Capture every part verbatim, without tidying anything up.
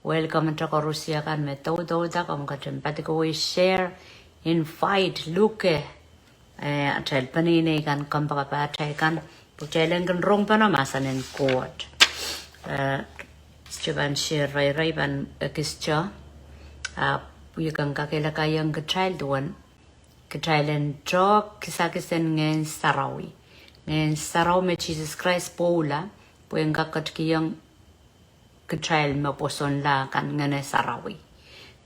Welcome to koarusie kan me doudouda, komw ketin padikowei, share, invite, luke, eh, atail peneinei kan, kompoakepahtail kan, pwe kitail en kin rong pahn mahsen en Koht. Eh, kitail pahn share, irail pahn ekiste. Ah, pwe I kin kakehlakaiong kitail duwen kitail en tohk kisakis en Ngehn Sarawi. Ngehn Sarawi me Sises Krais pwoula, pwe en kak ketikihong kitail me pwosonla kan Ngehn Sarawi.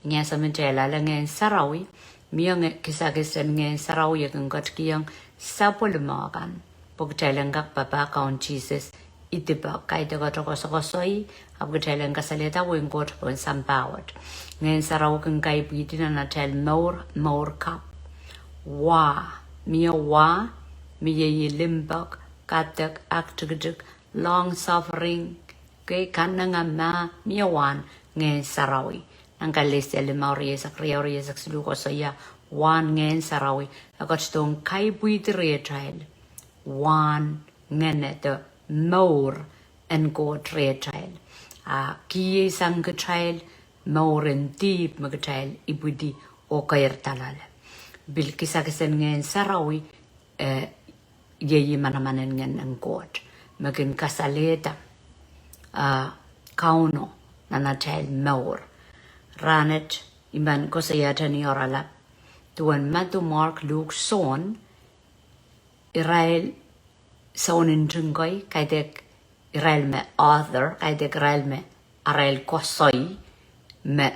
Ni ansou me kitail ale Ngehn Sarawi, mie kisakis en Ngehn Sarawi e kin ketikihong sapwellime kan, pwe kitail en kak papah Kaun Sises, I dipe kaidehkte koasokoasoi, ahpw kitail en kasalehda wehin Koht pohn sampah wet. Ngehn Sarawi kin kaipwidi nan atail mour, mour kapw. Wa, mie wa, mie limpoak, kadek, aktikitik, long suffering, kei kanengamah, mie wahn Ngehn Sarawi. Nan Kalesia limau rieisek riau rieisek siluh koasoia wahn Ngehn Sarawi, e ketidohng kaipwidi rehtail wahn ngehn de mour en Koht rehtail. A kihsang kitail mour en dihp me kitail ipwidi oh keirda loale. Pil kisakis en Ngehn Sarawi, eh, iei manaman en Ngehn en Koht me kin kasalehda, ah, Kauno nan atail mour. Rahnwet I men koasoiahte ni oaralap duwen Madiu, Mark, Luk, Sohn, irail soun nting kei, kaidehk irail me author, kaidehk irail me arail koasoi me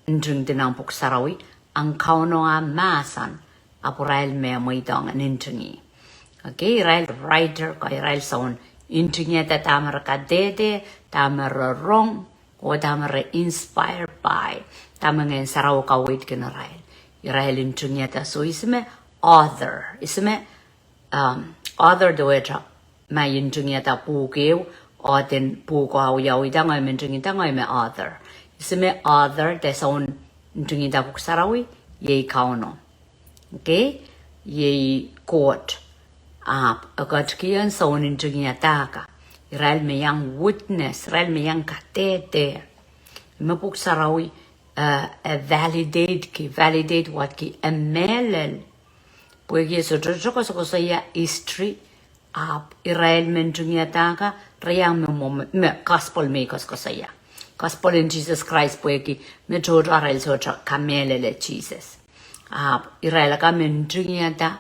ntingdi nan Pwuhk Sarawi, ahn Kauno ah mahsen, ahpw irail me mweidohng ntingih. Okay, irail writer kei, irail soun ntingihada dahme re kadehde, dahme re rong, oh dahme re inspired by, dahme Ngehn Sarawi kaweidki irail. Irail ntingihada, so ihs me author, ihs me, um, author duwehte ma ntingihada pwuhk ehu, author en pwuhko awiawihda, ngehi me ntingihda, ngehi me author. Ihs me author de soun ntingihda Pwuhk Sarawi, iei Kauno. Okay? Iei Koht. Ahpw e ketikihong soun ntingihada kan, irail me iang witness, irail me iang kadehde. Me Pwuhk Sarawi, eh, e validate ki, validate wadki, e mehlel. Pwehki e sohte koasokoasoia history, ahpw irail me ntingihada kan, re iang me mwo me, me gospel me I koasokoasoia. Gospel en Sises Krais pwehki me tohto arail sohte kamehlele Sises. Ahpw irail akan me ntingihada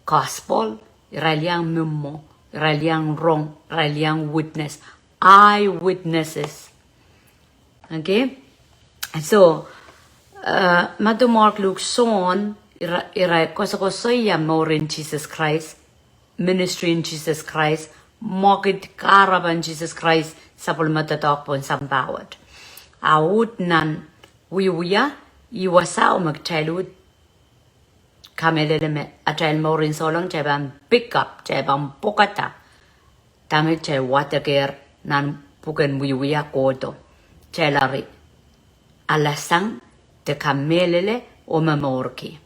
gospel, irail iang me mwo, irail iang rong, irail iang witness, eyewitnesses. Okay? So, uh, Madiu, Mark, Luk, Sohn, ira, irail koasokoasoia mour en Sises Krais, ministry en Sises Krais, mwekid kahrepen Sises Krais, sapwellime doadoahk pohn sampah wet. A uhd nan wiewia, ih wasao me kitail uhd kamehlele me atail mour en souleng kitail pahn pick up, kitail pahn pwukada dahme kitail wadekehr nan pwuken Wiewia kohdo. Kitail eri alasang de kamehlele oh momourki.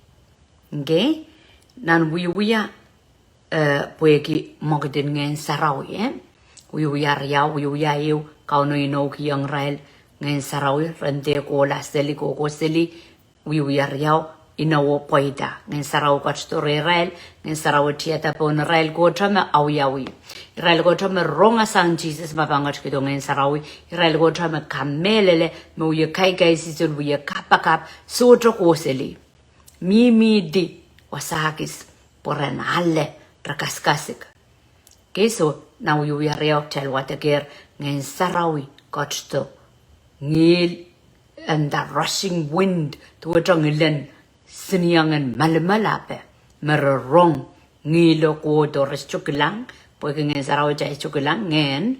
Okay? Nan wiewia, eh, pwehki mwekid en Ngehn Sarawi, eh? Wiewia riau, wiewia ehu, Kauno inoukihong irail Ngehn Sarawi, re dehr kohla seli, kohkohseli, wiewia riau, inowo pweida. Ngehn Sarawi ketido rehrail, Ngehn Sarawi tiada pohn irail kohdo me awiawi. Irail kohdo me rongasang Sises me pahn ketikido Ngehn Sarawi, irail kohdo me kamehlele, me wie kaikaisihsol, wie kapakap, sohte kohseli. Mihmihdi wasa kis, pwe ren ale, re kasikasik. Okay, so, nan wiewia riau kitail wadekehr Ngehn Sarawi ketido. Ngihl, and the rushing wind, duwehte ngilen sinieng en melimel ape, me re rong, ngihlo kohdo re sohte kilang, pwehki Ngehn Sarawi kitail sohte kilang, ngehn,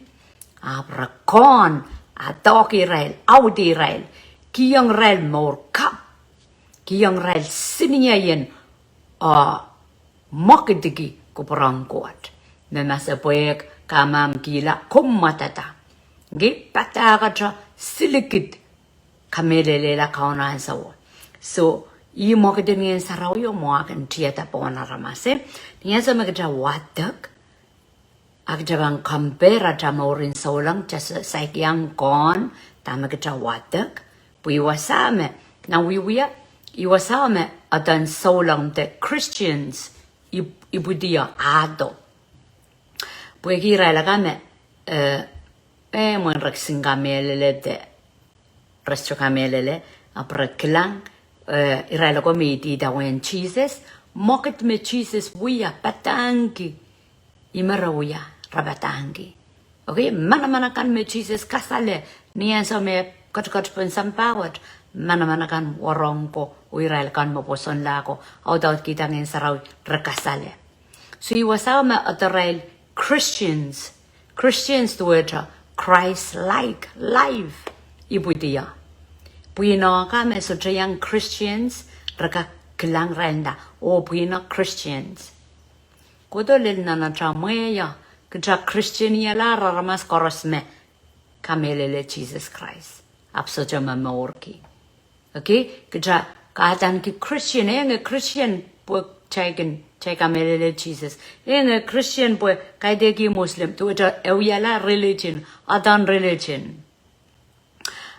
ahpw re kohn, a doahki irail, awidi irail, kihong irail mour kapw, kihong irail sinieng, ah, mwekidki kupwur en Koht. Me masepwehk, kamamkihla, kommwadada. Nge padahkete silikid kamehlelehla Kauno ansouo. So, ih mwekid en Ngehn Sarawi oh mwahu kin tiada pohn aramas, eh? Ni ansou me kitail wadek, A kitail pahn compare atail mouren souleng, kitail sa-, saik iang kohn dahme kitail wadek. Pwe ih wasa me, nan wiewia, ih wasa me atail souleng de Christians ipw-, ipwidi ahdo. Pwehki irail akan me, eh, eh, mwein re kisin kamehlele de re sohte kamehlele, ahpw re kilang, eh, irail akan me idawehn Sises, mwekid me Sises wia, padahngki, ih me re wia, re padahngki. Okay, manaman akan me Sises kasale, ni ansou me ketiket pohn sampah wet, manaman akan wahnpoaron ko, oh irail akan me pwosonla ko, audaudkihda Ngehn Sarawi, re kasale. So ih wasa me irail Christians, Christians duwehte Christ-like life ipwidia. Pwihno akan me sohte iang Christians, re kak kilang irail nda, oh pwihno Christians. Kohdo lel nan atail mwehi, kitail Christian iala aramas koaros me kamehlele Sises Krais. Ahpw sohte momourki. Okay, kitail kahdaneki Christian, eh nge Christian pwe kitail kin, kitail kamehlele Sises. Eh nge Christian pwe kaidehk ih Muslim, duwehte e wiahla religion, adan religion.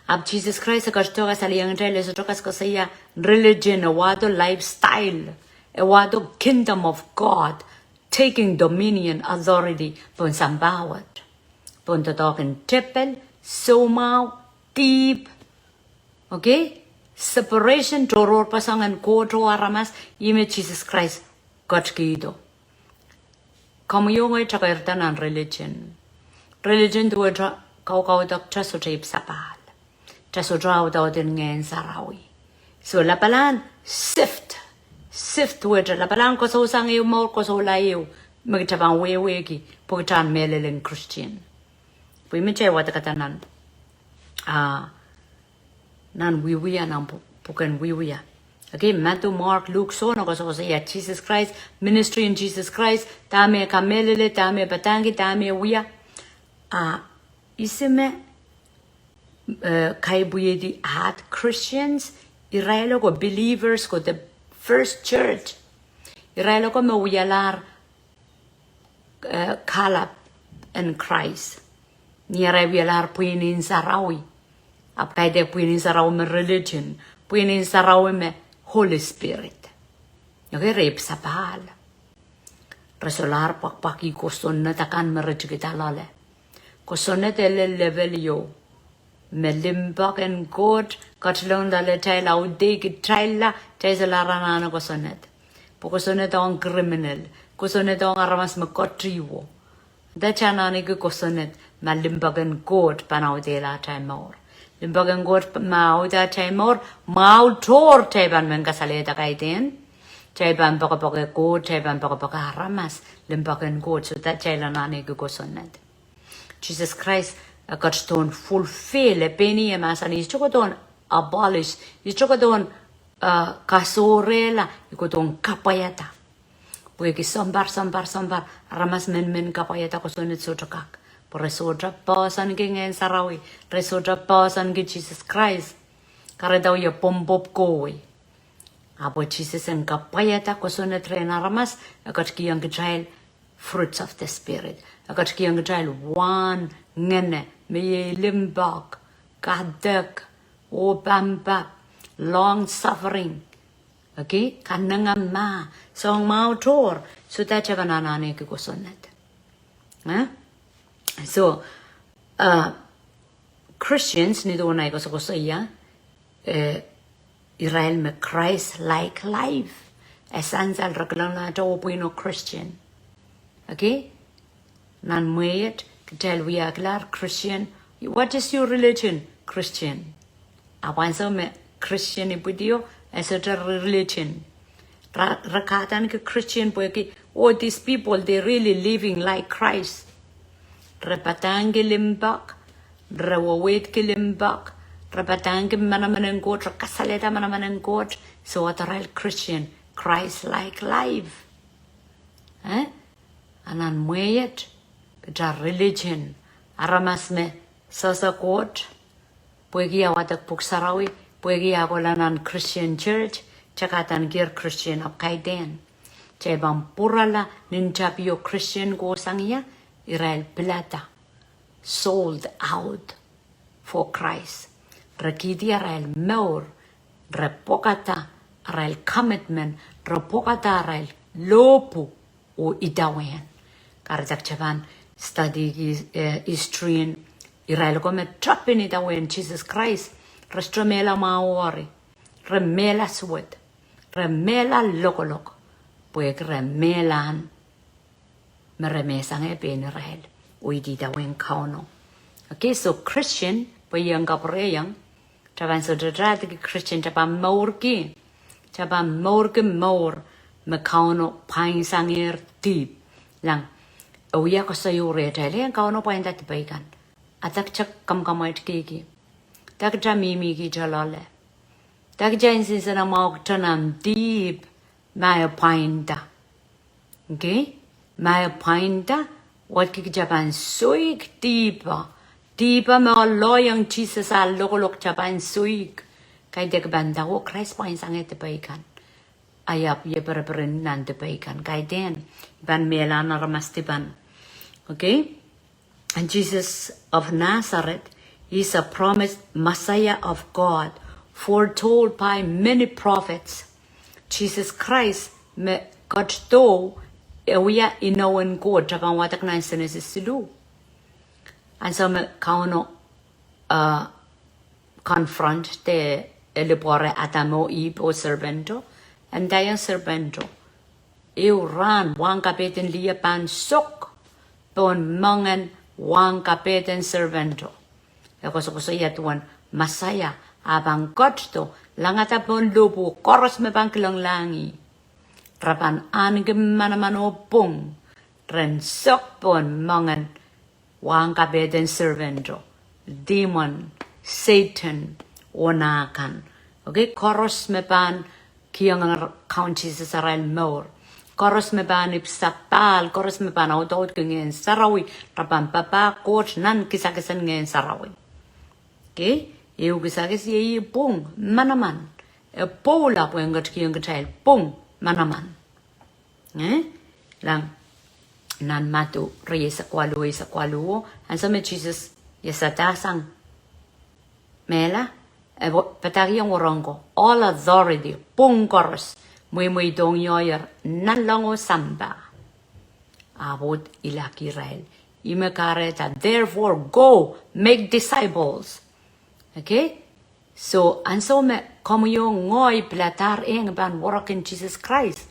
Ahpw Sises Krais e ketido kasalehiong kitail, e sohte koasokoasoia religion, e wahdo lifestyle, e wahdo kingdom of God, taking dominion, authority, pohn sampah wet. Pohn doadoahk en tepel, soumwahu, dihp, okay? Separation, tohrohrpeseng en Koht oh aramas, ih me Sises Krais ketikihdo. Komwi oh ngehi kitail kairda nan religion. Religion duwehte kaukaudok, kitail sohte ipwsapahl. Kitail sohte audaudin Ngehn Sarawi. So lapalahn shift, shift duwehte lapalahn koasousang ehu mour, koasoula ehu, me kitail pahn wehwehki, pwe kitail mehlelen Christian. Pwe ih me kitail wadekada nan, ah, nan Wiewia, nan pw-, pwuken Wiewia. Okay, Madiu, Mark, Luk, Sohn, e koasokoasoia Sises Krais, ministry en Sises Krais, dahme e kamehlele, dahme e padahngki, dahme e wia. Ah, ihs me, eh, kaipwidi ahd Christians, irail ko believers ko, the first church. Irail ko me wialahr eh, kalapw en Krais. Ni arail wialahr pwihn en sarawi. Ahpw kaidehk pwihn en sarawi me religion. Pwihn en sarawi me Holy Spirit. Okay, re ipwsapahl. Re solahr pwakpwaki kosonned akan me re tikida loale. Kosonned e lel level ieu me limpoak en Koht ketilong loaletail, audehkitailla, kitail solahr anahne kosonned. Pwe kosonned ong criminal, kosonned ong aramas me ketiwo. Dah kitail anahneki kosonned ma limpoak en Koht pahn audehla atail mour? Limpoak en Koht ma aude atail mour, mwahu tohr kitail pahn men kasalehda kaidehn. Kitail pahn poakepoake Koht, kitail pahn poakepoake aramas, limpoak en Koht, so dah kitail anahneki kosonned. Sises Krais, eh, ketidohn fulfill, eh, pein ih e mahsanih, I sohte kohdohn abolish, I sohte kohdohn, eh, kasohrehla, I kohdohn kapwaiada. Pwehki sounpar, sounpar, sounpar, aramas men men kapwaiada kosonned sohte kak. Pwe re sohte poahsoanki Ngehn Sarawi, re sohte poahsoanki Sises Krais. Kahrehda wia pwopwomw kohwei. Ahpw Sises en kapwaiada kosonned rehn aramas, e ketikihong kitail fruits of the Spirit. E ketikihong kitail wahn ngehne, me iei limpoak, kadek, oh pampap, long suffering. Okay? Kanengamah, soang mwahu tohr, so dah kitail pahn anahneki kosonned. Eh? So, uh, Christians, ni duwen ahi koasokoasoia, eh, irail me Christ-like life. E sansal re kilanglahte oh pwihno Christian. Okay? Nan mwehi et, kitail wiahkilahr Christian. What is your religion? Christian. Ahpw ansou me Christian ipwidio, e sohte re-, religion. Re, re kahdaneki Christian pwehki, oh, these people, they really living like Christ. Re padahngki limpoak, re weweidki limpoak, re padahngki manaman en Koht, re kasalehda manaman en Koht, so irail Christian, Christ-like life. Eh? A nan mwehi et, kitail religion, aramas me sehse Koht, pwehki e wadek Pwuhk Sarawi, pwehki e kohla nan Christian church, kitail kahdanekier Christian ahpw kaidehn. Kitail pahn pwurala nin tapio Christian kohsang ie, irail pilada, sold out for Christ. Re kihdi arail mour, re pwokada arail commitment, re pwokada arail lohpwu oh idawehn. Kahrehda kitail pahn study ki, eh, history en irail ko me tapin idawehn Sises Krais, re sohte mehla mwahu eri, re mehla suwed, re mehla lokolok, pwehki re mehla me re mehsangehr pein irail oh idawehn Kauno. Okay, so Christian, pwe iang kapwurehiong, kitail pahn sohte tadiki Christian, kitail pahn mourki, kitail pahn mourki mour me Kauno pwainsangehr dihp. Lang, e wia koasoiong rehtail, eh, Kauno pwainda dipei kan. Ada kitail kamwkamwaitkihki? Ada kitail mihmihkihte loale? Ada kitail nsenamwahuki nan dihp ma e pwainda? Okay? Ma e pwainda, wehwehki kitail pahn soik dihp. Dihp me ohl lohiong Sises ah lokolok, kitail pahn soik. Kaidehk pahn nda, oh, Krais pwainsangehr dipei kan. Ai ahpw ie pereperen nan dipei kan. Kaidehn, pahn mehla aramas dipan. Okay? And Jesus of Nazareth is a promised Messiah of God, foretold by many prophets. Sises Krais me ketido, e wia inou en Koht, kitail pahn wadek nan Senesis siluh. Ansou me Kauno, uh, confront de, e lipwoare Adam oh Ihp oh serpento, e ndaiong serpento, ehu rahn wahn kapehdin lih pahn sok pohn moangen wahn kapehdin serpento. E koasokoasoia duwen Messiah, ah pahn ketido, langada pohn lohpwu, koaros me pahn kilenglahng ih, re pahn ahneki manaman oh pwung, ren sok pohn moangen wahn kapehdin serpento, demon, Satan, oh nah kan. Okay, koaros me pahn kihong Kaun Sises arail mour. Koaros me pahn ipwsapahl, koaros me pahn audaudki Ngehn Sarawi, re pahn papah Koht nan kisakis en Ngehn Sarawi. Okay, ehu kisakis iei pwung manaman. E pwoula pwe en ketikihong kitail pwung manaman. Eh? Lang, nan Madiu rieisek waluh, eisek waluh, ansou me Sises iasada sang mehla, e padahkihong wahnpoaron ko, all authority, pwung koaros, mweimweidohng ioier nanleng oh sampah. Ahpw ilaki irail, ih me kahrehda, therefore go, make disciples. Okay? So, ansou me komwi oh ngehi piladahr ong pahn wahnpoaron Sises Krais,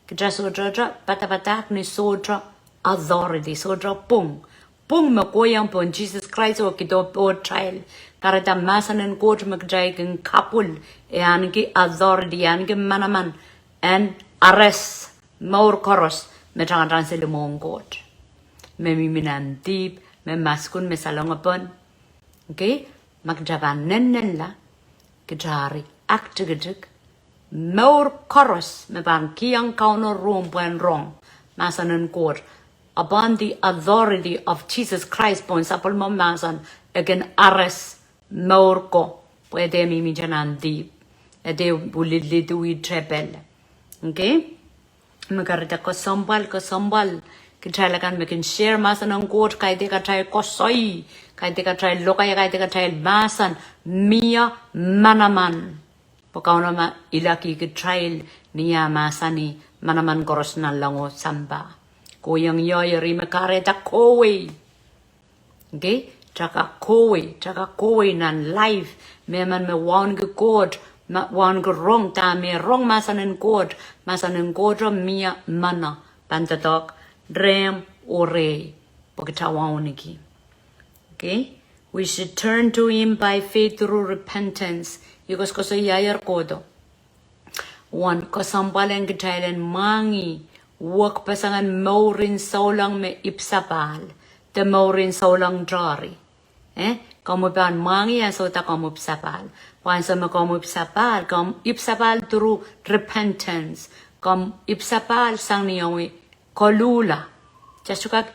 kitail sohte padapadahk ni sohte authority, sohte pwung. Pwung me kohiong pohn Sises Krais oh kihdo pohtail. Kahrehda mahsen en Koht me kitail kin kapwul, e ahneki authority, e ahneki manaman en arrest mour koaros me tangatang seli mwohn Koht, me mihmi nan dihp, me maskun, me salengopon. Okay? Ma kitail pahn nennenla, kitail eri aktikitik, mour koaros me pahn kihong Kauno room pwehn rong mahsen en Koht, upon the authority of Jesus Christ, pohn sapwellime mahsen, e kin arrest mour ko, pwe e dehr mihmihte nan dihp, e dehr pwililidi tepel. Okay? Me kahrehda kesempwal, kesempwal, kitail akan me kin share mahsen en Koht, kaidehk atail koasoi, kaidehk atail lokaia, kaidehk atail mahsen, mie manaman. Pwe Kauno me ilaki kitail ni ah mahsanih, manaman koaros nanleng oh sampah. Kohiong ioier, ih me kahrehda kohwei. Okay? Kitail kak kohwei, kitail kak kohwei nan life, mehmen me wauneki Koht, ma-, wauneki rong, dahme rong mahsen en Koht, mahsen en Koht o mie meno, pahn doadoahk rehmw oh rehi, pwe kitail wauneki. Okay? We should turn to him by faith through repentance. Ih koasokoasoiaier kohdo. Wen kesempwal en kitail en mwahngih, wekpeseng en mour en souleng me ipwsapahl, de mour en souleng tari. Eh, komwi pahn mwahngih ansou da komw ipwsapahl. Pwe ansou me komw ipwsapahl, komw ipwsapahl through repentance. Komw ipwsapahl sang ni omwi koluhla. Just kak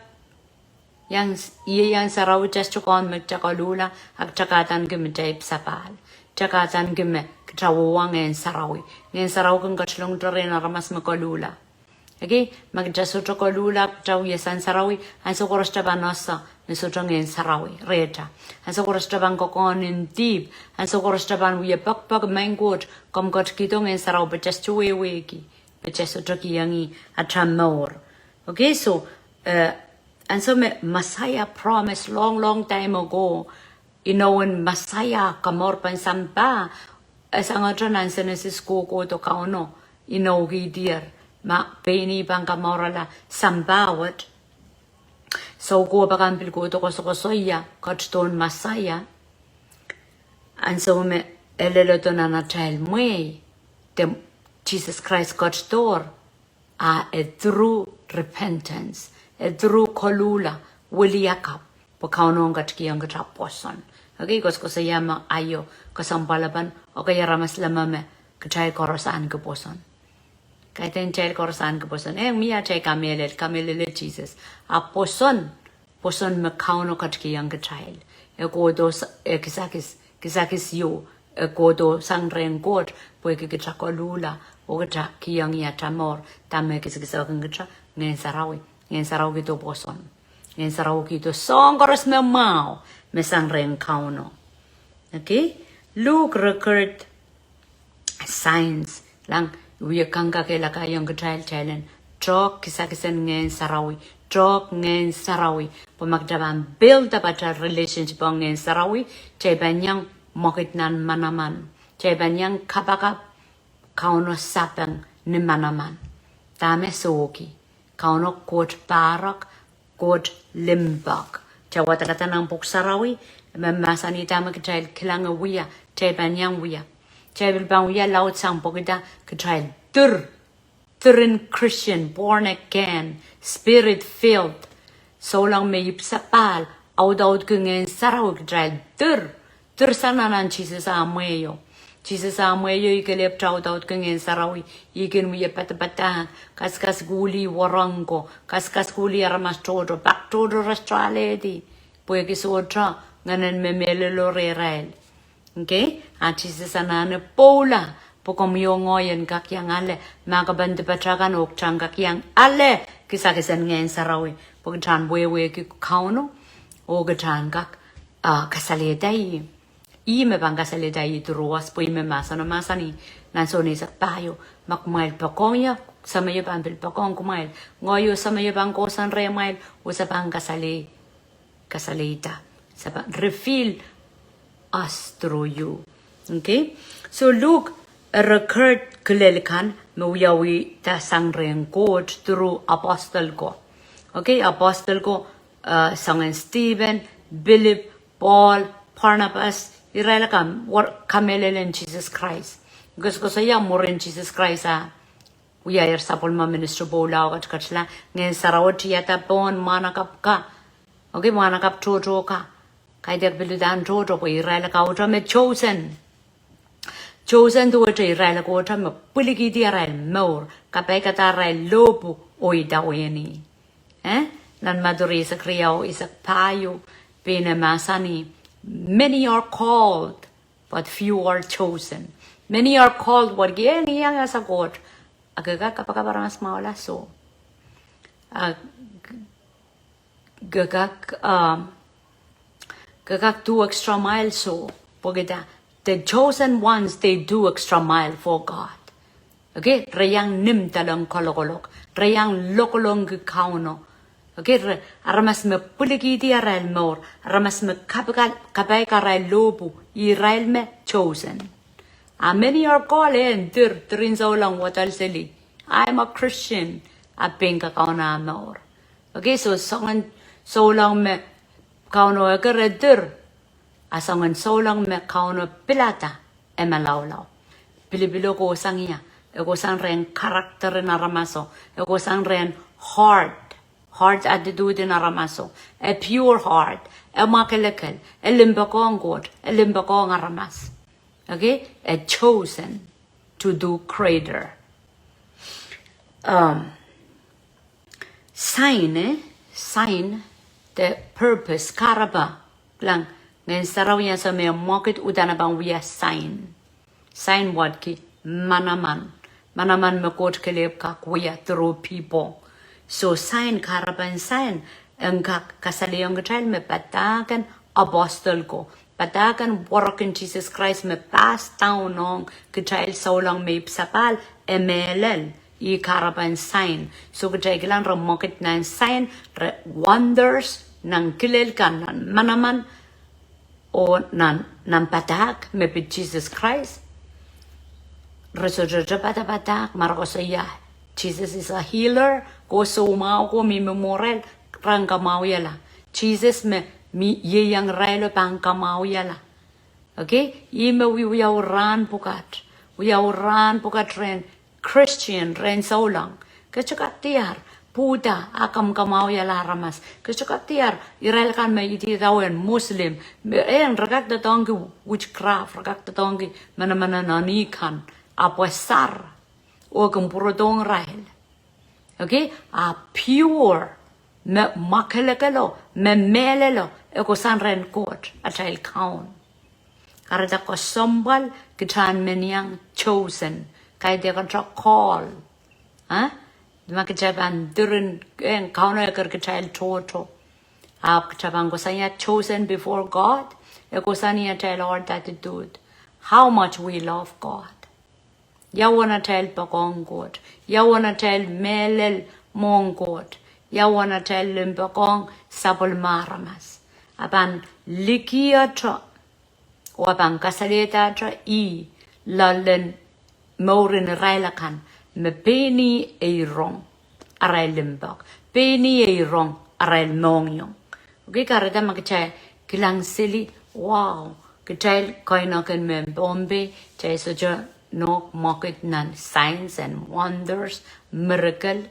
iang, ieiang sarawi just kan me kitail koluhla, ah kitail kahdaneki me kitail ipwsapahl. Kitail kahdaneki me kitail wia Ngehn Sarawi. Ngehn Sarawi kin ketilong doadoahk rehn aramas me koluhla. Okay, ma kitail sohte koluhla, kitail wia sansarawi, ansou koaros kitail pahn ese me sohte Ngehn Sarawi rehtail. Ansou koaros kitail pahn kokohn en dihp, ansou koaros kitail pahn wia pekipek, Maing Koht, komw ketikihdo Ngehn Sarawi, pwe kitail sohte wehwehki, pwe kitail sohte kihong ih atail mour. Okay, so, eh, ansou me Messiah promise long, long time ago, inowen Messiah, komourpen sampah, e sangete nan Senesis kohkohdo Kauno inoukihdier ma pein ih pahn komourala sampah wet. Soukohp akan pil kohdo koasokoasoia ketidohn Messiah. Ansou me e leledo nan atail mwehi, de Sises Krais ketidohr, a e through repentance, e through koluhla, wiliakapw, pwe Kauno ketikihong kitail pwoson. Okay, koasokoasoia me aio kesempwalpen, okay, aramas leme me kitail koaros ahneki pwoson. Kaidehn kitail koaros ahneki pwoson. Eh, mie atail kamehlele, kamehlele Sises. A pwoson, pwoson me Kauno ketikihong kitail. E kohdo s-, e kisakis, kisakis ieu, e kohdo sang rehn Koht, pwehki kitail koluhla, oh kitail kihong ih atail mour, dahme kisakisohkin kitail, Ngehn Sarawi. Ngehn Sarawi kihdo pwoson. Ngehn Sarawi kihdo soahng koaros me mwahu, me sang rehn Kauno. Okay? Luhk record signs, lang, wia kangkakehla kaiong kitail, kitail en tehk kisakisen Ngehn Sarawi, tehk Ngehn Sarawi, pwe ma kitail pahn build up atail relationship ong Ngehn Sarawi, kitail pahn iang mwekid nan manaman, kitail pahn iang kapakap Kauno sapeng ni manaman. Dahme sohki? Kauno Koht pahrek, Koht limpoak. Kitail wadek nan Pwuhk Sarawi, me mahsanih dahme kitail kilang e wia, kitail pahn iang wia. Kitail pil pahn wia laudsang pwehki kitail dir, diren Christian, born again, spirit filled. Souleng me ipwsapahl, audaudki Ngehn Sarawi, kitail dir. Diren sang nan Sises ah mwehio. Sises ah mwehio, ih kelehpw audaudki Ngehn Sarawi, ih kin wia padapadahk, kaskasukuhlih wahnpoaron ko, kaskasukuhlih aramas tohto, pak tohto re sohte alehdi, pwehki sohte ngehnen me mehlelo rehrail. Okay? A Sises anahne pwoula, pwe komwi oh ngehi en kak iang ale, ma ke pahn dipatail kan oh kitail en kak iang ale kisakisen Ngehn Sarawi, pwe kitail en wehwehki Kauno, oh kitail en kak, ah, kasalehda ih. Ih me pahn kasalehda ih through us, pwe ih me mahseno mahsanih nan Sohn eisek pahieu, ma kumwail poakohng ie, Semeio pahn pil poakohng kumwail. Ngehi oh Semeio pahn kohsang rehmwail, oh se pahn kasale-, kasalehda. Se pahn reveal us through you. Okay? So Luhk, eh, record kilel kan me wiawihda sang rehn Koht through apostle ko. Okay, apostle ko, eh, soangen Stephen, Pilip, Paul, Barnabas, irail akan wor-, kamehlelehn Sises Krais. Koasokoasoia mwurin Sises Krais ah wiahier sapwellime ministry pwoula oh ketiketla, Ngehn Sarawi tiada pohn mwahnakapw ka. Okay, mwahnakapw tohto ka. Kaidehk pil uhdahn tohto pwe irail kauhda me chosen. Chosen duwehte irail kauhda me pwilikihdi arail mour, kapaikada arail lohpwu oh idawehn ih. Eh? Nan Madiu eisek riau, eisek pahieu, pein e mahsanih, many are called, but few are chosen. Many are called, wehwehki e ngiangasa Koht. A ke kak kapakap aramas mwahulah soh. A ke kak, um, ke kak do extra mile soh. Pwehki the chosen ones, they do extra mile for God. Okay, re iang nim doalong kalokolok. Re iang lokolongki Kauno. Okay, re, aramas me pwilikihdi arail mour, aramas me kapaik, kapaik arail lohpwu, irail me chosen. A many are called, eh, dir, diren souleng wadol seli. I am a Christian, a pein kakaun ah mour. Okay, so soangen souleng me Kauno eker e dir, a soangen souleng me Kauno pilada e malaulau. Pilipilo kohsang ia, e kohsang rehn character en aramaso, e kohsang rehn heart, heart attitude en aramaso, a pure heart, e mwakelekel, e limpoakohng Koht, e limpoakohng aramas. Okay? A chosen to do greater. Um, sign, eh? Sign, the purpose, kahrepe, kilang, Ngehn Sarawi ansou me e mwekid uhdahn e pahn wia sign. Sign wehwehki manaman. Manaman me Koht kelehpw kak wia through people. So sign, kahrepen sign, en kak kasalehiong kitail me padahk en apostle ko, padahk en warek en Sises Krais me pass down ong kitail souleng me ipwsapahl, e mehlel, ih kahrepen sign. So kitail kilang re mwekid nan sign, re wonders, nan kilel kan, nan manaman, oh nan, nan padahk me pid Sises Krais. Re sohte padapadahk, ma re koasoia, Jesus is a healer, ko soumwahu ko mi momour, re en kamwahwihala. Sises me mi ieiang irailo pahn kamwahwihala. Okay? Ih me wiawi rahn pwukat, wiawi rahn pwukat rehn Christian, rehn souleng. Ke sohte kak diar, Buddha a kamwakamwahwihala aramas. Ke sohte kak diar, irail kan me idawehn Muslim, me, eh, re kak doadoahngki witchcraft, re kak doadoahngki manaman en eni kan, ahpw e sar, oh kin pwurodohng irail. Okay? A pure, me mwakelekelo, me mehlelo, e kohsang rehn Koht, atail Kaun. Kahrehda kesempwal, kitail men iang chosen, kaidehk kitail call. Eh? Ma kitail pahn diren, eh, Kauno eker kitail tohto, ahpw kitail pahn kohsang ia chosen before God, e kohsang ia atail heart attitude. How much we love God. Ia uwen atail poakohng Koht. Ia uwen atail mehlel mwohn Koht. Ia uwen atail limpoakohng sapwellime aramas. A pahn likier oh a pahn kasalehda ih loalen mouren irail akan me pein ih e rong arail limpoak, pein ih e rong arail mohngiong. Okay, kahrehda ma kitail kilang seli, wow, kitail kaineken mehn Pohnpei, kitail sohte nohk mwekid nan signs and wonders, miracle.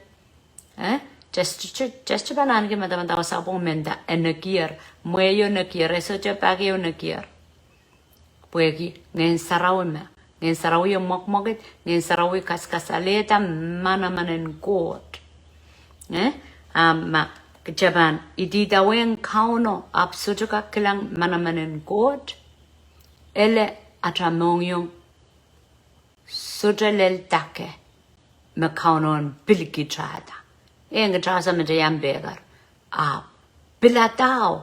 Eh? Just, just, just pahn ahneki madamadau sapwung me nda e nekier, mwehi o nekier, e sohte pak o nekier. Pwehki Ngehn Sarawi me, Ngehn Sarawi e mwekmwekid, Ngehn Sarawi kaskasalehda manaman en Koht. Eh? A ma kitail pahn idawehn Kauno ahpw sohte kak kilang manaman en Koht, ele atail mohngiong sohte lel dake me Kauno en pil kitahda. Eng kitahsa me te iang pehker. A piladao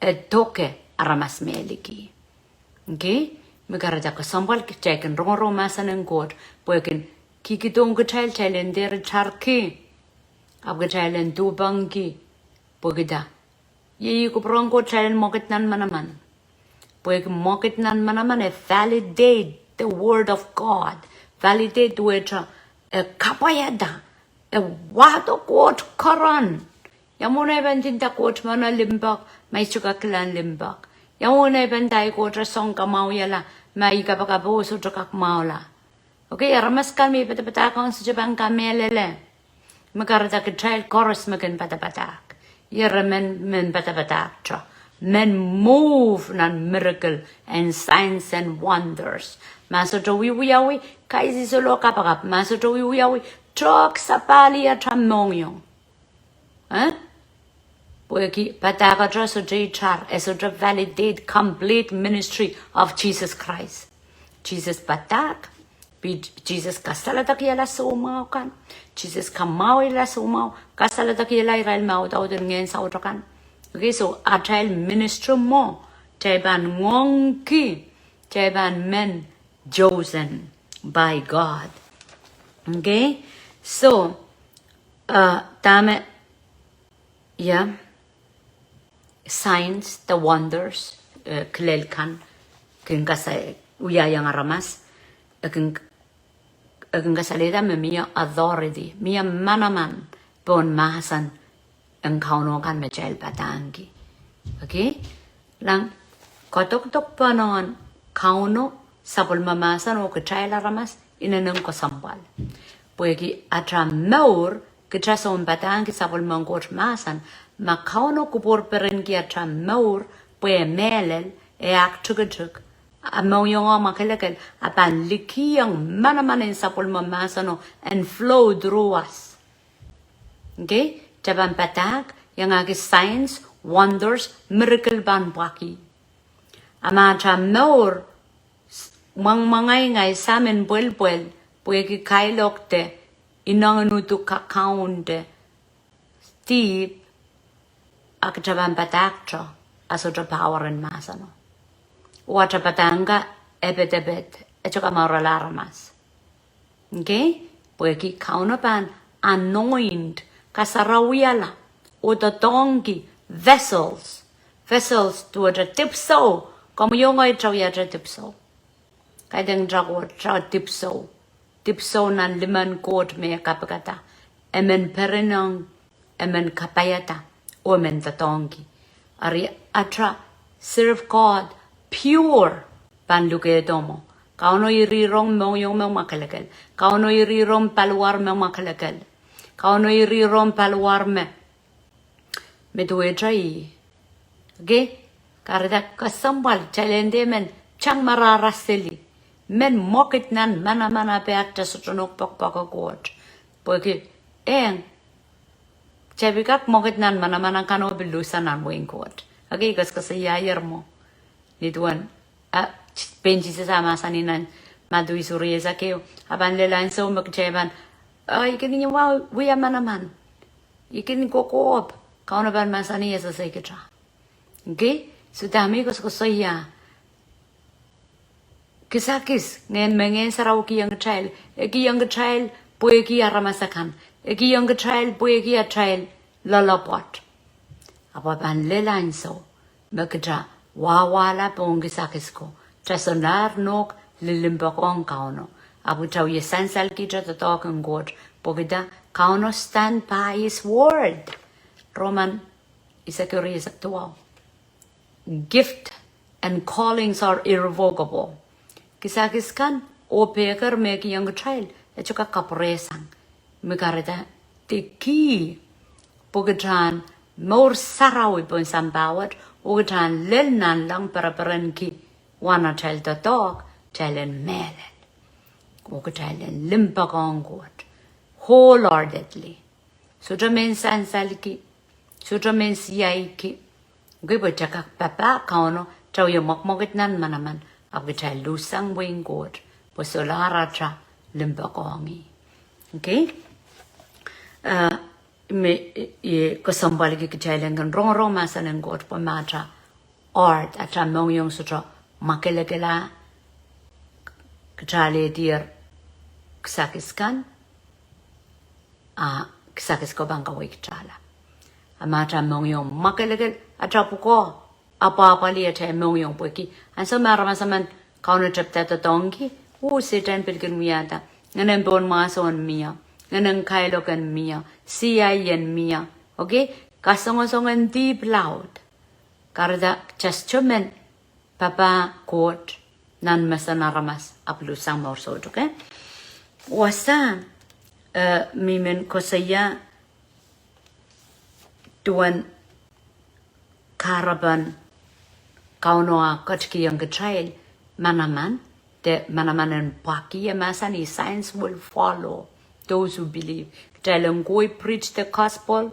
e doke aramas me liki. Okay? Me kahrehda kesempwal kitail kin rongorong mahsen en Koht, pwehki kihkihdohng kitail, kitail en dehr tarki, ahpw kitail en duhpengki, pwehki da. Iei kupwuren Koht kitail en mwekid nan manaman. Pwehki mwekid nan manaman e validate the word of God. Validate duwehte e kapwaiada, e wahdo Koht keren. Ia mwomwen ei pahn nda Koht mwohn limpoak, ma I sohte kak kilang limpoak? Ia mwomwen ei pahn nda Koht e song kamwahwihala, ma I kapakapo sohte kak mwahula? Okay, aramas kan me I padapadahk ong sohte pahn kamehlele. Me kahrehda kitail koaros me kin padapadahk. Ire men, men padapadahkte, men move nan miracle and signs and wonders. Ma sohte wiwiawi, kaisihsolo kapakap. Ma sohte wiwiawi, tohk sapahl atail mohngiong. Eh? Pwehki padahkte sohte itar, e sohte validate complete ministry of Jesus Christ. Sises padahk, pil Sises kasaledekihala soumwahu kan. Sises kamwahwihala soumwahu, kasaledekihala irail me audaudin ngehn saut akan. Okay, so atail ministry mwo, kitail pahn ngoangki, kitail pahn men chosen by God. Okay, so, uh, dahme, yeah, signs, the wonders, eh, kilel kan, kin kasa, wiahiong aramas, e kin, e kin kasalehda me mie authority, mie manaman pohn mahsen en Kauno kan me kitail padahngki. Okay? Lang, kadokdok pohn Kauno, sapwellime mahsen oh kitail aramas, inenen kesempwal. Pwehki atail mour, kitail soun padahngki sapwellimen Koht mahsen, ma Kauno kupwur perenki atail mour, pwe e mehlel, e aktikitik, a mohngiong e mwakelekel, a pahn likiong manaman en sapwellime mahsen oh, and flow through us. Okay? Kitail pahn padahk, iangahki signs, wonders, miracle pahn pwakih. A ma atail mour, s-, mwangmwangai ngehi samin pwelpwel, Pwehki kailok de inengieng uhduk kakaun de dihp, a kitail pahn padahkte, a sohte power en mahseno. Oh atail padahk kan epedeped, e sohte kamourala aramas. Okay? Pwehki Kauno pahn anoint, kasarawiala, oh doadoahngki vessels. Vessels duwehte dipwisou, komwi oh ngehi kitail wiahte dipwisou. Kaidehn kitail ko, kitail dipwisou. Dipwisou nan limen Koht me e kapikada. E men perinong, e men kapaiada, oh e men doadoahngki. Eri atail serve God pure pahn lukehdo mwo. Kauno iri rong mohngiong me mwakelekel. Kauno iri rong paliwar me mwakelekel. Kauno iri rong paliwar me, me duwehte ih. Okay? Kahrehda kesempwal, kitail en dehr men tang marahra seli. Men mwekid nan manaman a pahn kitail sohte nohk poakpoake Koht. Pwehki, eng, kitail pil kak mwekid nan manaman akan oh pil luhsa nan wehin Koht. Okay, koaskoasoiaier mwo. Nin duwen, a, pein Sises a mahsanih nan Madiu isuh rieisek ehu, a pahn lel ansou me kitail pahn, a, I kin wia, wia manaman. I kin kokohp, Kauno pahn mahsanih e sehse kitail. Okay? So dahme I koasoakoasoia, kisakis, ngehn me Ngehn Sarawi kihong kitail, e kihong kitail pwehki aramas akan, e kihong kitail pwehki atail loalopwoat. Ahpw a pahn lel ansou me kitail wahwahla pohn kisakis ko, kitail solahr nohk lilimpok ong Kauno. Ahpw kitail wie sansalkihte doadoahk en Koht, pwehki dah, Kauno stand by his word. Roman eisek ehu rieisek duwau. Gift and callings are irrevocable. Kisakis kan oh pehker me kihong kitail, e sohte kak kapwuresang. Me kahrehda, de key, pwe kitail en mour sarawi pohn sampah wet, oh kitail en lel nanleng pereperenki, wen atail doadoahk, kitail en mehlel. Oh kitail en limpoak ong Koht. Wholeheartedly. Sohte men sansalki, sohte men siaiki. Okay, pwe kitail kak papah Kauno, kitail wie mwekmwekid nan manaman, ahpw kitail luhsang wehin Koht, pwe solahr atail limpoak ong ih. Okay? A, me, e, kesempwalki kitail en kin rongorong mahsen en Koht, pwe ma atail heart, atail mohngiong sohte mwakelekel, kitail ledier kisakis kan, a kisakis ko pahn kaweid kitailla. A ma atail mohngiong mwakelekel, atail pwukoa, apwahpwalih atail mohngiong pwehki ansou me aramas emen Kauno tepda doadoahngki, oh Sehdan pil kin wiahda, ngehnen pohn mwahso en mie, ngehnen kailok en mie, siai en mie, okay? Kasongosong en dihp laud. Kahrehda kitail sohte men papah Koht nan mesen aramas ahpw luhsang mour soutuk, okay? Wasa, e, me I men koasoia duwen kahrepen Kauno a ketikihong kitail manaman, de manaman en pwaki, e mahsanih signs will follow those who believe. Kitail en koi preach the gospel,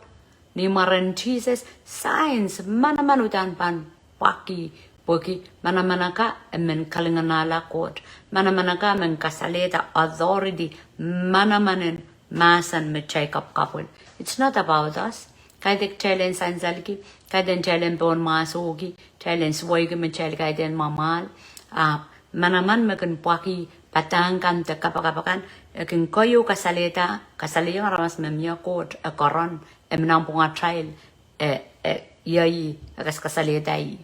ni mwaren Sises, signs, manaman uhdahn pahn pwaki, pwehki manaman akan e men kalinganahla Koht. Manaman akan e men kasalehda authority, manaman en mahsen me kitail kapwkapwil. It's not about us. Kaidehn kitail en sansalki, kaidehn kitail en pohn mwahsohki, kitail en suweiki me kitail kaidehn mwamwahl. A manaman me kin pwaki padahk kan de kapakap akan, e kin keieu kasalehda, kasalehiong aramas me mie Koht, e koaron, e men nanpwungatail, e, e, iei, e kaskasalehda ih.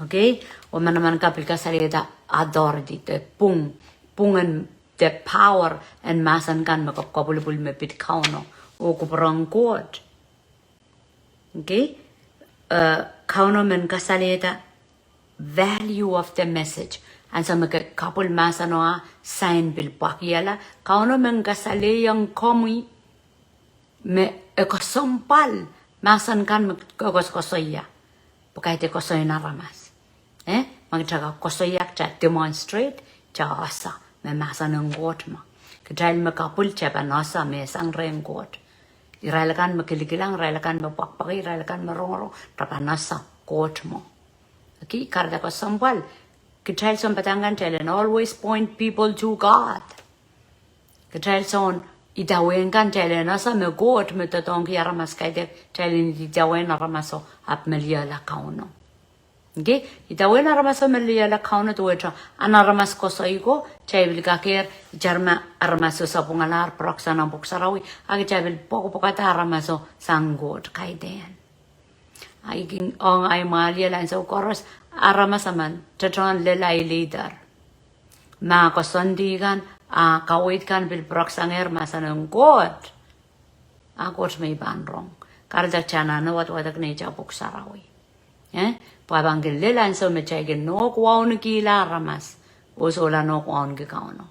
Okay? Oh manaman kan pil kasalehda authority, de pwung, pwungen, de power en mahsen kan me kapwkapwilipwil me pid Kauno, oh kupwuren Koht. Okay? E, Kauno men kasalehda value of the message. Ansou me ke kapwil mahseno, a sign pil pwakihala, Kauno men kasalehiong komwi me e kesempwal mahsen kan me ke koasokoasoia. Pwe kaidehn koasoin aramas. E, ma kitail kak koasoia, kitail demonstrate, kitail ese me mahsen en Koht mwo. Kitail me kapwil, kitail pahn ese me sang rehn Koht. Irail akan me kilikilang, irail akan me pwakpwaki, irail akan me rongorong, re pahn ese Koht mwo. Okay, kahrehda kesempwal, kitail sounpadahk kan kitail en always point people to God. Kitail soun idawehn kan, kitail en ese me Koht me doadoahngki aramas kaidehk, kitail en idawehn aramaso ahpw me lioala Kauno. Okay? Idawehn aramaso me lioala Kauno duwehte ahn aramas koasoi ko, kitail pil kakehr, itar me aramaso sapwungalahr pwurehng nan Pwuhk Sarawi, a kitail pil pwekpwekada aramaso sang Koht kaidehn. Ahi kin ong ahi mwahliel ansou koaros, aramas emen, tetohn lel ahi leader. Ma koasoandi kan, a kaweid kan pil pwurehng sang mahsen en Koht. A Koht me I pahn rong. Kahrehda kitail anahne wadwadek neitail Pwuhk Sarawi. Eh? Pwe pahn kin lel ansou me kitail kin nohk waunekihla aramas. Oh sohla nohk wauneki Kauno.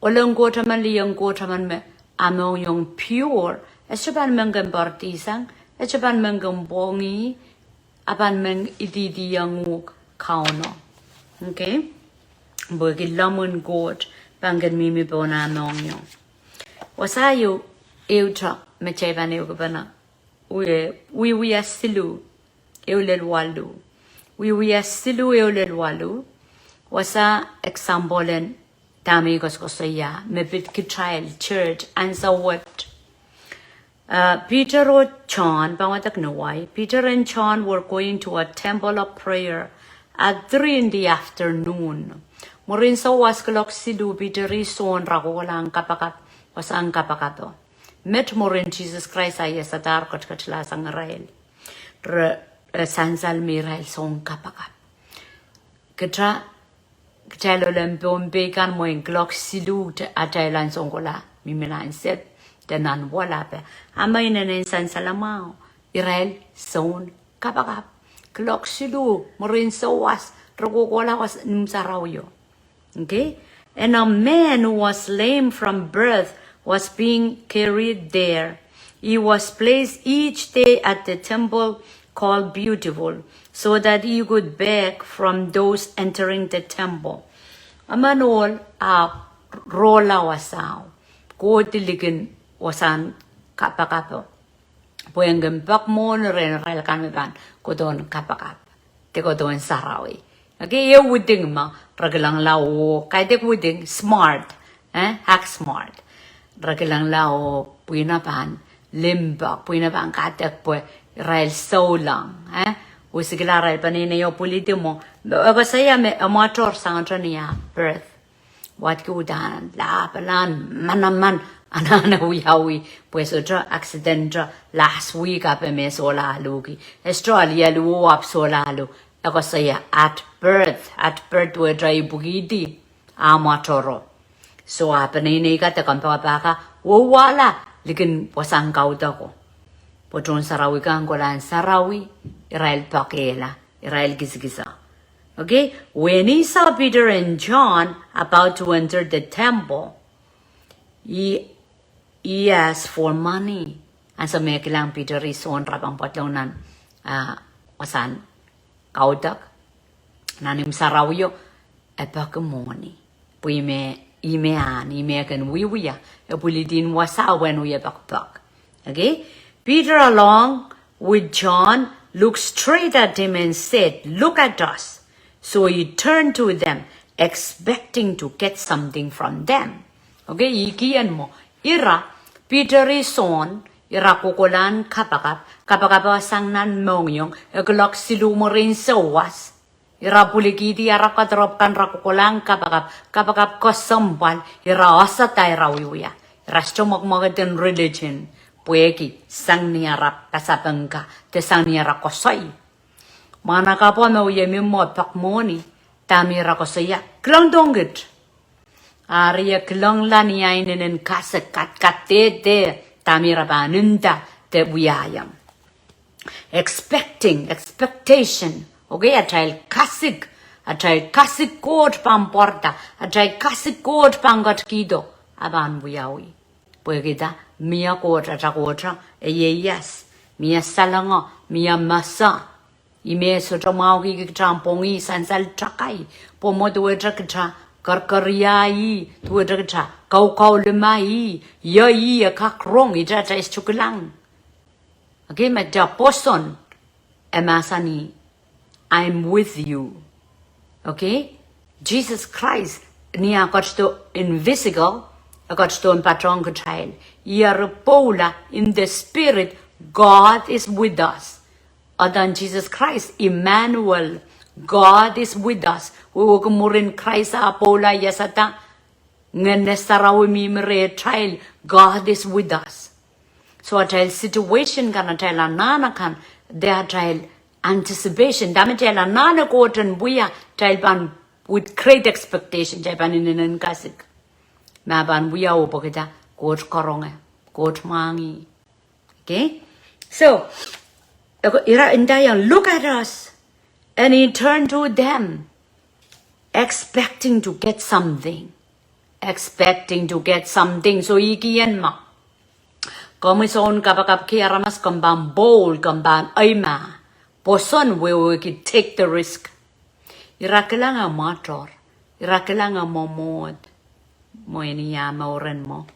Ohl en Koht emen, lih en Koht emen me ah mohngiong pure, e sohte pahn men kin poaridi sang, e sohte pahn men kin pwongih, a pahn men idihdiong uhk Kauno. Okay? Pwehki lomw en Koht pahn kin mihmi pohn ah mohngiong. Wasa ehu, ehute me kitail pahn ehukipene. Wie, Wiewia siluh, ehu lel waluh. Wiewia siluh, ehu lel waluh. Wasa example en dahme I koasokoasoia, me pid kitail church, ansou wet. Uh, Peter oh John, pahn wadek ni wai, Peter and John were going to a temple of prayer at three in the afternoon. Mwurin sawas kuloak siluh, Peter oh Sohn ira kohkohlahng kapakap, wasahn kapakapo. Met mwurin Sises Krais ah iasadahr ketiket sang irail. Re, re sansal me irail soun kapakap. Kitail, kitail ohl en Pohnpei kan mwein kuloak siluh te atail ansou kohla, mihmi nan sehd, de nan walape. A ma inenen sansal mwahu, irail soun kapakap. Kuloak siluh, mwurin sawas, re kohkohla wasahn imw sarawio. Okay? And a man who was lame from birth was being carried there. He was placed each day at the temple called Beautiful, so that he could beg from those entering the temple. Emen ohl ah rohla wasao, kohdi likin wasahn kapakapo. Pwehn kin poak mwohni rehn irail kan me pahn kohdohn kapakap, de kohdohn sarawi. Okay, e wuding me re kilangla oh, kaidehk wuding, smart, eh, act smart. Re kilangla oh, pwihn pahn limpoak, pwihn pahn kadek pwe irail souleng, eh. Wisikala irail peneinei oh pwilidi mwo, e koasoia me e mwator sang ni ah birth. Wadki uhdahn, lapalahn, manaman, anahne wiawi, pwe sohte accident, last week ape me sohla luhki. E sohte alialu oh ahpw sohla luh. E koasoia at birth, at birth wehte ipwikihdi, ah mwatoro. So ah peneinei ka de kompoakepahka, wouwala, likin wasahn kaudok ko. Pwe tohn sarawi kan kolahn sarawi, irail poakehla, irail kisakiso. Okay, when he saw Peter and John about to enter the temple, he, he asked for money. Ansou me e kilang Peter oh Sohn ira pahn pwoatlong nan, ah, wasahn kaudok, nan imw sarawio, e peki mwohni. Pwe ih me, ih me ahn, ih me kin wiewia, e pwilidi wasao pwehn wie pekipek. Okay? Peter, along with John, looked straight at him and said, "Look at us." So he turned to them, expecting to get something from them. Okay, ih kien mwo. Ira, Peter oh Sohn, ira kohkohlahn kapakap, kapakap sang nan mohngiong, e kuloak siluh mwurin sawas. Ira pwilikihdi ara koadoropw kan, ira kohkohlahn kapakap, kapakap kesempwal, ira osada ira wiewia. Ira sohte mwekmwekid en religion, pwehki sang ni ara pasapeng ka, de sang ni ara koasoi. Mwahnakapwo me wie mihmi mwo pek mwohni, dahme ira koasoia, kilangdohng kit. Ari e kilangla ni ah inenen kasik, kat, kat, dehde, dahme ira pahn nda, de wiahiong. Expecting, expectation. Okay, atail kasik, atail kasik Koht pahn pwarada, atail kasik Koht pahn ketikihdo, a pahn wiawi. Pwehki dah, mie Koht, atail Koht, e ieias, mie salongo, mie masa. Ih me sohte mwahuki kitail en pwongih sansal takai, pwe mwo duwehte kitail kerkeriahi, duwehte kitail kaukaulimaihi, ih, ih e kak rong, ih atail sohte kilang. Okay, me dah pwoson, e mahsanih, "I'm with you." Okay? Sises Krais, ni ah ketido en physical, E ketidohn patohng kitail. Ih eri pwoula in the spirit, God is with us. Adan Jesus Christ, Emmanuel, God is with us. Wehwehki mwurin Krais ah pwoula, iasada, Ngehn Sarawi mihmi rehtail, God is with us. So atail situation kan, atail anahn akan, de atail anticipation. Dahme atail anahne Koht en wia, atail pahn with great expectation, atail pahn inenen kasik. Ma pahn wia oh pwekida, Koht karonge, Koht mwahngih. Okay? So, ira ndaiong, look at us. And he turned to them, expecting to get something. Expecting to get something. So, ih kien ma. Komwi soun kapakapki aramas, komw pahn bold, komw pahn eimah. Pwoson wehwehki take the risk. Ira kilang eh mwator. Ira kilang eh mwomwohd. Mwein ia mouren mwo.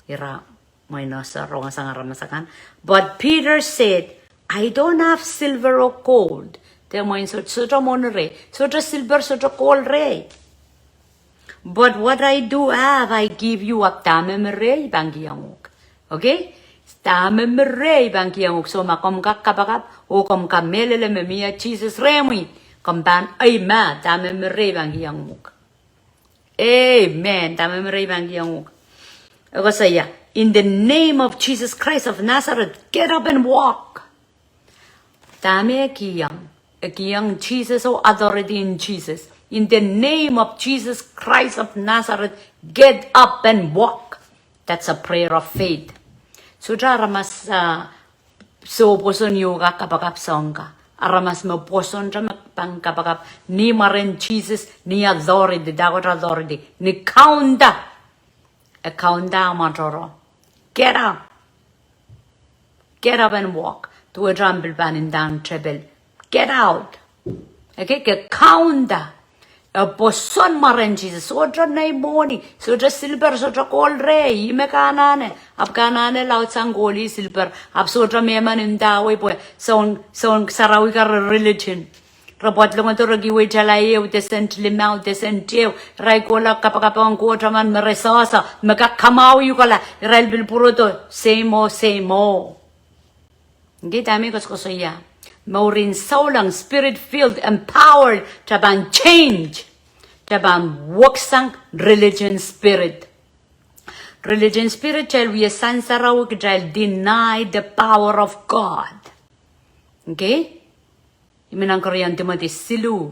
Ira mwein ese rongasang aramas akan. But Peter said, I don't have silver or gold. De mwein soh, sohte mwohn rehi. Sohte silver, sohte gold rehi. But what I do have, I give you. Ahpw dahme mi rehi, I pahn kihong uhk. Okay? Dahme mi rehi, I pahn kihong uhk. So ma komw kak kapakap, oh komw kamehlele me mie Sises rehmwi, komw pahn eimah, dahme mi rehi, I pahn kihong uhk. Amen. Dahme mi rehi, I pahn kihong uhk. E koasoia, in the name of Jesus Christ of Nazareth, get up and walk. Dahme e kihong? E kihong Sises oh authority in Sises. In the name of Jesus Christ of Nazareth, get up and walk. That's a prayer of faith. Sohte aramas, ah, soh pwoson ieu kak kapakap soang ka. Aramas me pwosonte me pahn kapakap ni mwaren Sises, ni authority, dahkot authority, ni kaunda. E kaunda ah mwatoro. Get up. Get up and walk. Duwehte ahmw pil pahn ndahng tepil, get out. Okay, ke kaunda. E pwoson mwaren Sises. Sohte nei mwohni, sohte silper, sohte kohl rehi, ih me ke anahne. Ahpw ke anahne laudsang kohl ih silper. Ahpw sohte mehmen ndawei pwe soun, soun sarawi kan re religion. Re pwoat longodo re kihwei tala ehu de sent limau de sent ehu. Irail kohla kapakap ong Koht emen me re sehse, me kak kamwahwih uhkala, irail pil pwurodo, same old, same old. Nge dahme koasokoasoia? Mourin souleng, spirit filled, empowered, kitail pahn change. Kitail pahn weksang religion spirit. Religion spirit, kitail wia sansarawi, kitail deny the power of God. Okay? I men nan keriaun Timoty siluh,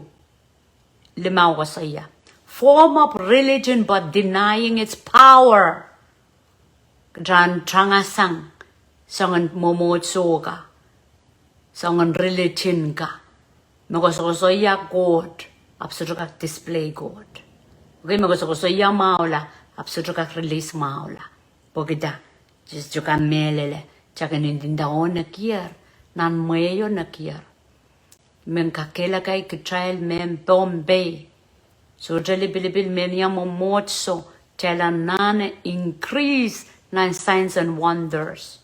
limau koasoia, form up religion but denying its power. Kitail tangasang soangen mwomwohdiso ka, soangen religion ka, me koasokoasoia Koht, ahpw sohte kak display Koht. Okay, me koasokoasoia mwahula, ahpw sohte kak release mwahula. Pwehki dah? Sises sohte kamehlele, kitail kin ndinda oh nekier, nan mwehi oh nekier. Mehn kakehlakai kitail mehn Pohnpei. Sohte lipilipil mehnia mwomwohdiso, kitail anahne increase nan signs and wonders.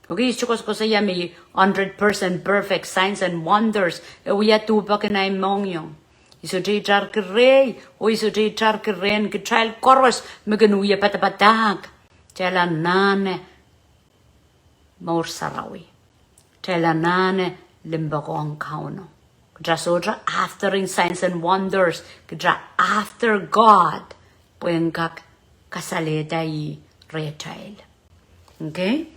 Okay, I sohte koasokoasoia me hundred percent perfect signs and wonders e wia duhpeki nan mohngiong. I sohte itarki rehi, oh I sohte itarki rehn kitail koaros me kin wia padapadahk. Kitail anahne mour sarawi. Kitail anahne limpoak ong Kauno. Kitail sohte after in signs and wonders. Kitail after God. Pwe en kak kasalehda ih rehtail. Okay?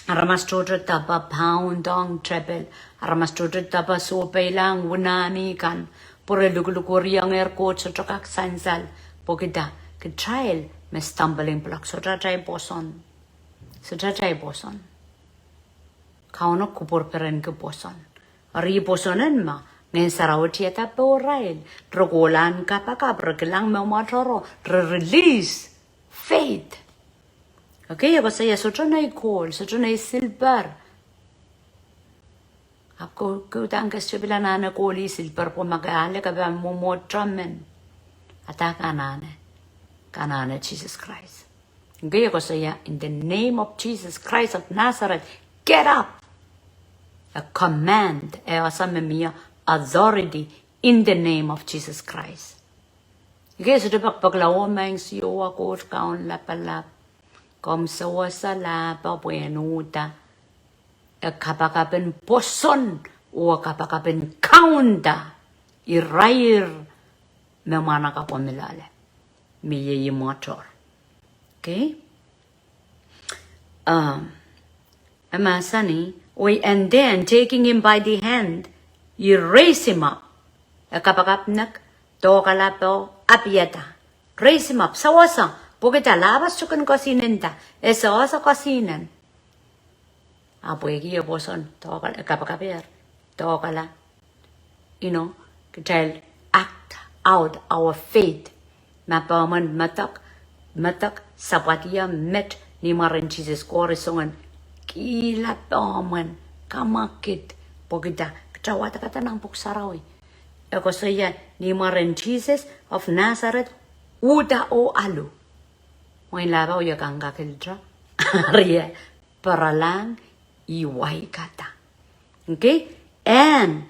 Aramas tohto dahpa pound ong tepil. Aramas tohto dahpa sohpeilahng wunahni kan. Pwe re lukulukeriong ehr Koht sohte kak sansal. Pwehki dah? Kitail me stumbling block. Sohte atail pwoson. Sohte atail pwoson. Kauno kupwur perenki pwoson. Eri pwoson en ma, Ngehn Sarawi tiada pohrail. Re kohla en kapakap, re kilang me mwatoro, re release faith. Okay, e koasoia sohte nei kohl, sohte nei silper. Ahpw ke, ke udahn ke sohte pil anahne kohl ih silper pwe ma ke ale ke pahn mwomwohdiso men. A dah ke anahne? Ke anahne Sises Krais. Nge e koasoia, in the name of Jesus Christ of Nazareth, get up. A command, e ese me mie authority in the name of Jesus Christ. Ke sohte pekipekla, oh Maing Siohwa Koht Kaun Lapalap, komw sewese lahpo pwehn uhda. E kapakap en pwoson, oh e kapakap en kaunda irair me mwahnakapwo mi loale, me iei imwator. Okay? Um, e mahsanih, oh, and then taking him by the hand, he raised him up. E kapakap nek, dohkala pohn, apwaiada. Raise him up, sewese, pwehki dah? Lahpo sohte kin kosinen dah, e sewese kosinen. Ahpw pwehki e pwoson, dohkala, e kapakapehr, dohkala. You know, kitail act out our faith. Ma pehmwen medek, medek, sapwadia met ni mwaren Sises, koaros soangen kihla pehmwen, kamwakid, pwehki dah? Kitail wadekada nan Pwuhk Sarawi. E koasoia ni mwaren Sises of Nazareth, uhda oh alu. Mwein lahpo wie kak kakilda. Eri e perelahng, e waikada. Okay? And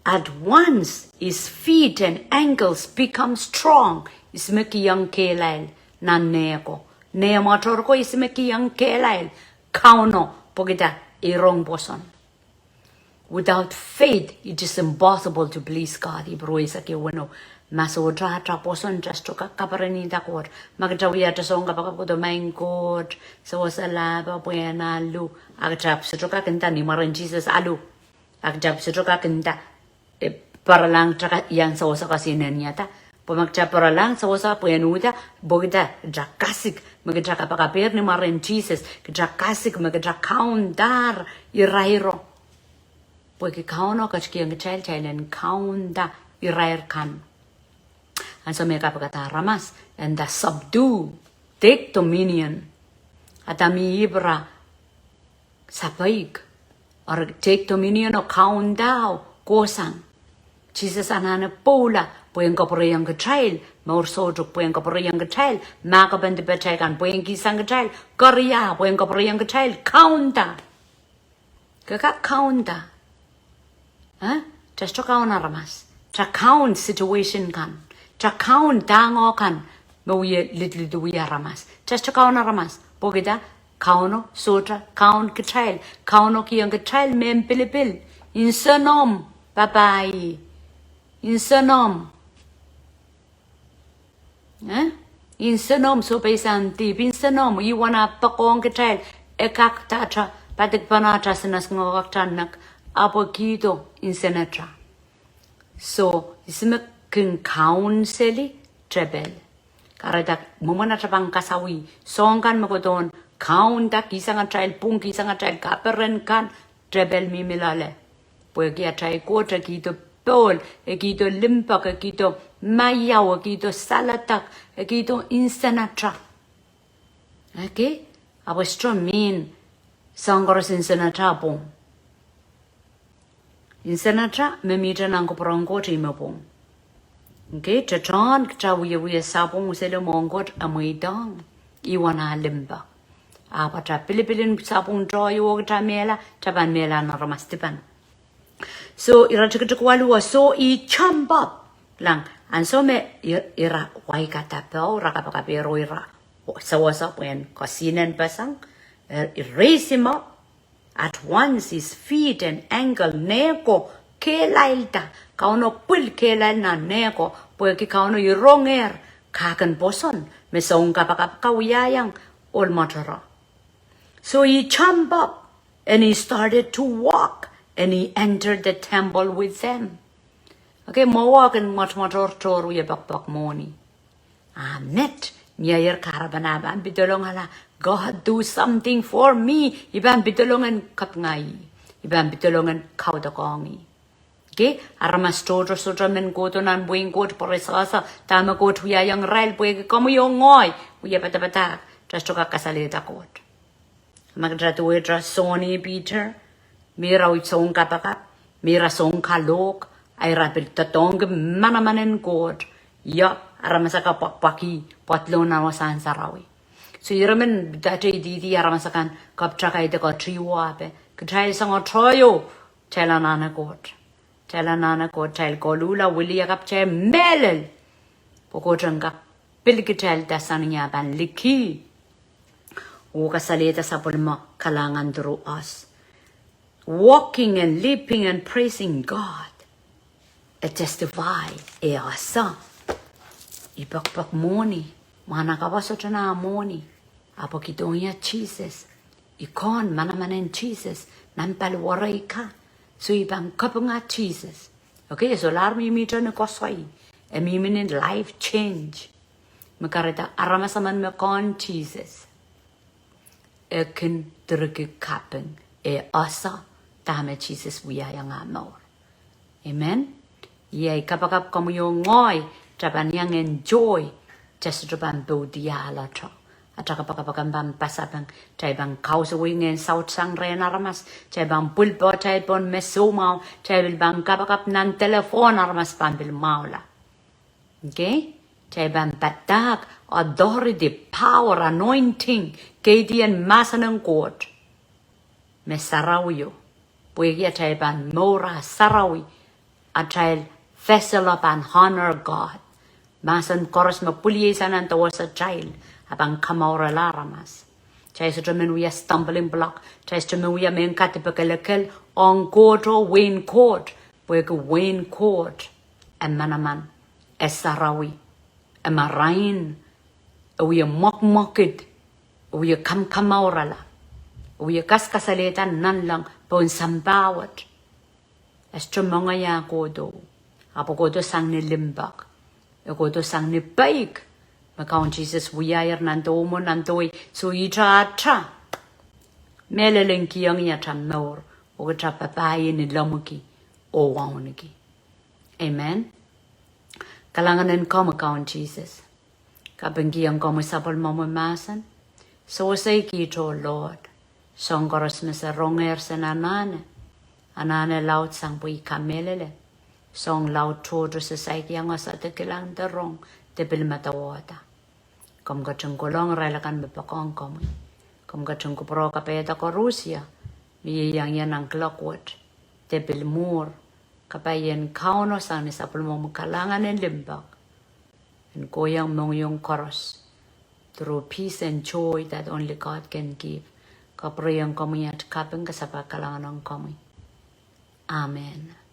at once his feet and ankles become strong. Ihs me kihong kehlail nan neh ko? Neh mwator ko, ihs me kihong kehlail? Kauno, pwehki dah? E rong pwoson. Without faith, it is impossible to please God. Ipru eisek weneu. Ma sohte ata pwoson, kitail sohte kak kaperenihda Koht. Ma kitail wia ata soun kapakap, kohdo, Maing Koht, sewese lahpo pwehn alu. A kitail sohte kak nda ni mwaren Sises, alu. A kitail sohte kak nda, e, perelahng kitail iang sewese kosinen iada. Pwe ma kitail perelahng sewese pwehn uhda, pwehki dah? Kitail kasik me kitail kapakapehr ni mwaren Sises, kitail kasik me kitail kaundahr irairo. Pwehki Kauno ketikihong kitail, kitail en kaunda irair kan. Ansou me e kapikada aramas, and the subdue, take dominion. Adam oh Ihp ira sapeik, or take dominion, oh kaunda, oh kohsang. Sises anahne pwoula pwehn kapwureiong kitail, mour soutuk pwehn kapwureiong kitail, mahkpen dipatail kan pwehn kihsang kitail, keria pwehn kapwureiong kitail, kaunda. Ke kak kaunda. Eh? Kitail sohte kaun aramas. Kitail kaun situation kan. Kitail kaun dahngo kan me wie lidlidwei aramas. Kitail sohte kaun aramas. Pwehki dah? Kauno sohte kaun kitail. Kauno kihong kitail mehn pilipil. Nsenomw, papai. Nsenomw. Eh? Nsenomw, sohpeisang dihp. Nsenomw, I wana poakohng kitail. E kak dahte, padikpene ata, sinasngo kak tannek. Ahpw e kihdo nsenata. So, ihs me kin kaun seli? Tepel. Kahrehda mwomwen ata pahn kasawih soahng kan me kohdohn kaunda, kihsang atail pwung, kihsang atail kaperen kan, tepel mihmi loale. Pwehki atail Koht e kihdo pohl, e kihdo limpoak, e kihdo maiau, e kihdo saledek, e kihdo nsenata. Okay? Ahpw e sohte mean soahng koaros nsenata pwung. Nsenata me mihte nan kupwuren Koht ih me pwung. Okay, tetohn kitail wiewia sapwung, seli mwohn Koht e mweidohng, I wana limpoak. Ahpw ata pilipil en sapwung tohto, oh kitail mehla, kitail pahn mehla nan aramas dipan. So, ire tikitik waluh, so he jump up. Kilang, ansou me i-, ira waikada poh, ira kapakapehr oh ira sewese pwehn kosinen peseng, eh, he raise him up. At once his feet and ankle, neh ko kehlailda. Kauno pwil kehlail nan neh ko, pwehki Kauno irongehr kahk en pwoson me soun kapakap kan wiahiong ohl mwoatoro. So he jumped up and he started to walk and he entered the temple with them. Okay, mwowe kin mwoatmwoator tohr wie poakpoak mwohni. A met, mie ire kahrepen ah pahn pidolong ala, God do something for me. I pahn pidolong en kapinga ih. I pahn pidolong en kaudokiong ih. Okay, aramas tohto sohte men kohdo nan wehin Koht pwe re sehse dahme Koht wiahiong irail, pwehki komwi oh ngehi, wie padapadahk, kitail sohte kak kasalehda Koht. Ma kitail duwehte Sohn oh Piter, me ira soun kapakap, me ira soun kalohk, a ira pil doadoahngki manaman en Koht, ia, aramas akan pwakpwaki, pwoatlohng nan wasahn sarawi. So ire men dahte idihdi aramas akan kapitakaidek oh tihwape, kitail soangen tohto, kitail anahne Koht. Kitail anahne Koht, kitail koluhla, wiliakapw, kitail mehlel. Oh Koht en kak pil kitail sang ni ah pahn liki oh kasalehda sapwellime kalahngan through us. Walking and leaping and praising God. E testify, e ese. I pekpek mwohni, mwahnakapwa sohte nah mwohni. Ahpw e kihdohng ie Sises. I kohn manaman en Sises nan paliwerei ka. So I pahn kapinga Sises. Okay, e solahr mihmihte ni koasoi. E mihmi ni life change. Me kahrehda aramas emen me kohn Sises, e kin direki kaping, e ese dahme Sises wiahiong ah mour. Amen. Iei kapakap komwi oh ngehi, kitail pahn iang enjoy, kitail sohte pahn poudiahla. Atail kapakap kan pahn pasapeng, kitail pahn kausawih ngehn saut sang rehn aramas, kitail pahn pwilpohtail pohn me soumwahu, kitail pil pahn kapakap nan telephone aramas pahn pil mwahula. Okay? Kitail pahn padahk authority, power, anointing, keidien mahsen en Koht me sarawio. Pwehki atail pahn mour ah sarawi, atail vessel ah pahn honor God. Mahsen koaros me pwiliei sang nan dewesatail, ah pahn kamourala aramas. Kitail sohte men wia stumbling block, kitail sohte men wia mehn kadipekelekel ong Koht oh wehin Koht, pwehki wehin Koht e manaman, e sarawi, e marain, e wie mwekmwekid, e wie kamkamourala, e wie kaskasalehda nanleng pohn sampah wet. E sohte mengei ah kohdo, ahpw e kohdo sang ni limpoak, e kohdo sang ni peik me Kaun Sises wiahier nan dewemwo, nan dewei, so ihte atail mehlel en kihong atail mour, oh kitail papah ni lemmwiki oh wauneki. Amen. Kalahngan en komwi Kaun Sises. Kapingkihong komwi sapwellimomwi mahsen. Sewesei kiht oh Lord, soahng koaros me se rongehr sen anahne, anahne laud sang pwe I kamehlele soahng laud tohto se saik iang ese de kilang de rong de pil medewehda. Komw ketin kolahng irail akan me poakohng komwi. Komw ketin kupwure kapaiada koarusie me ieiang ie nan kuloak wet de pil mwuhr. Kapai en Kauno sang ni sapwellimomwi kalahngan en limpoak. En kohiong mohngiong koaros through peace and joy that only God can give. Kapwurehiong komwi aht kaping, kasapahl kalahngan ong komwi. Amen.